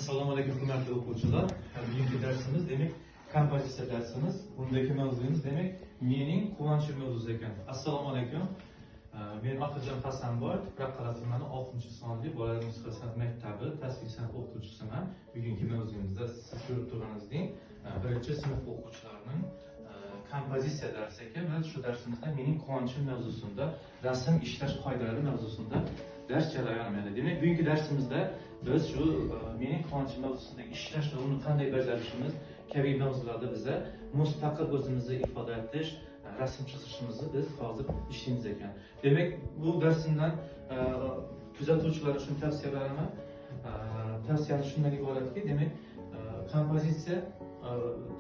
Assalomu alaykum hurmatli o'quvchilar. Bugungi darsimiz demak kompozitsiya darsimiz. Bundagi mavzuyimiz demak mening quvonchim mavzusi ekan. Assalomu alaykum. Men Otajon Hasanboy, Tuproqqal'a tumani 6-sonli bolalar musiqa san'at maktabi tasviriy san'at o'qituvchisiman. Bugungi mavzuyimizda siz ko'rib turganingizdek 1-sinf o'quvchilarining kompozitsiya darsi ekan va shu darsimizda mening quvonchim mavzusida rasm ishlash qoidalari mavzusida dars jarayoni. Demak, bugungi darsimizda biz shu mening quvonchim mavzusidagi ishlash va uni qanday bajarishimiz kabi mavzularda biza mustaqil o'zimizni ifoda etish, rasm chizishimizni biz hozir ishlaymiz ekan. Demak, bu darsimdan kuzatuvchilar uchun tavsiya beraman. Tavsiyam shundan iboratki, demak, kompozitsiya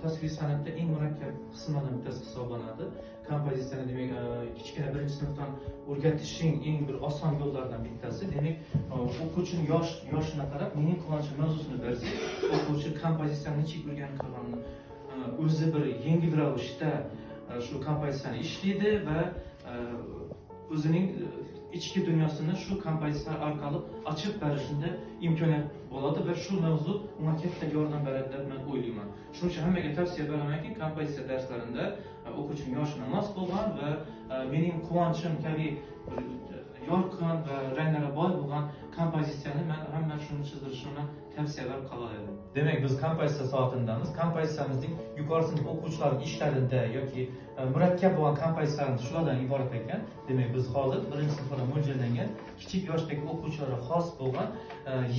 tasviriy san'atda eng murakkab qismlardan bittasi hisoblanadi. Kompozitsiyani demak kichkina 1-sinfdan o'rgatishning eng bir oson yo'llaridan bittasi. Demak, o'quvchining yoshina qarab mening quvonchim mavzusini bersak, o'quvchi kompozitsiyani nechuk o'rganib qolganini o'zi bir yengil ravishda shu kompozitsiyani ishlaydi va o'zining ichki dunyosini shu kompozitsiya orqali ochib berishida imkoniyat bo'ladi va shu mavzu unga katta yordam beradi deb men o'ylayman. Shuning uchun hammaga tavsiya beramanki, kompozitsiya darslarida o'quvchining yoshina mos bo'lgan va mening quvonchim kabi yorqin va ranglarga boy bo'lgan kompozitsiyani men hamma shuni chizdirishini tavsiya berib qolar edim. Demak, biz kompozitsiya soatindamiz. Kompozitsiyamizning yuqori sinf o'quvchilarining ishlarida yoki murakkab bo'lgan kompozitsiyalarimiz shulardan iborat ekan. Demak, biz hozir 1-sinfga mo'ljallangan kichik yoshdagi o'quvchilarga xos bo'lgan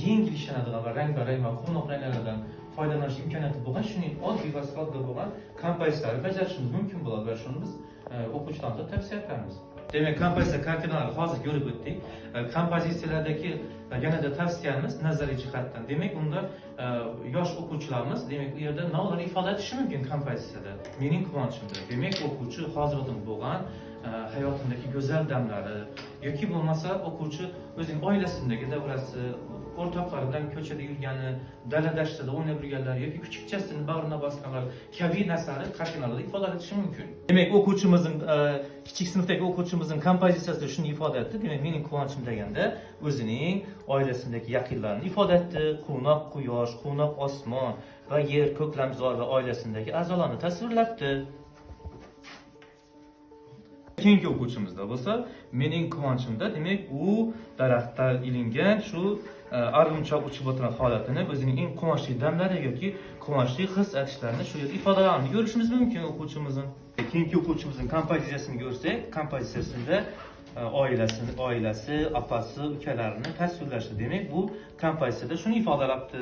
yengil ishlanadigan va rang-barang va quvnoq ranglardan foydalanish imkoniyati bo'lgan, shuning oddiy va sodda bo'lgan kompozitsiyalarni bajarishimiz mumkin bo'ladi va shuni biz o'quvchilarga tavsiya etamiz. Demak, kompozitsiya kartinalarini hozir ko'rib o'tdik. Kompozitsiyalardagi yanada tavsiyamiz nazariy jihatdan. Demak, unda yosh o'quvchilarimiz, demak, u yerda nimalar ifoda etishi mumkin kompozitsiyada? Mening quvonchimda. Demak, o'quvchi hozirdan bo'lgan hayotimdagi go'zal damlari yoki bo'lmasa o'quvchi o'zining oilasidagi davrasi, o'rtoqlari bilan ko'chada yurgani, dala dashtida o'ynab yurganlari yoki kuchukchasini bag'rina bosganlar kabi narsalarni kartinalarda ifoda etishi mumkin. Demak, o'quvchimizning kichik sinfdagi o'quvchimizning kompozitsiyasida shuni ifoda etdi. Demak, mening quvonchim deganda o'zining oilasidagi yaqinlarini ifoda etdi. Quvnoq quyosh, quvnoq osmon va yer, ko'klamzor va oilasidagi a'zolarni tasvirlabdi. Keyingi o'quvchimizda bo'lsa, mening quvonchimda, demak, u daraxtda ilingan shu arg'imchoq uchib o'tirgan holatini, o'zining eng quvonchli damlari yoki quvonchli his etishlarini shu yerda ifodalarini ko'rishimiz mumkin o'quvchimizning. Keyingi o'quvchimizning kompozitsiyasini ko'rsak, kompozitsiyasida oilasi, opasi, ukalarini tasvirlashdi. Demak, bu kompozitsiyada shuni ifodalabdi.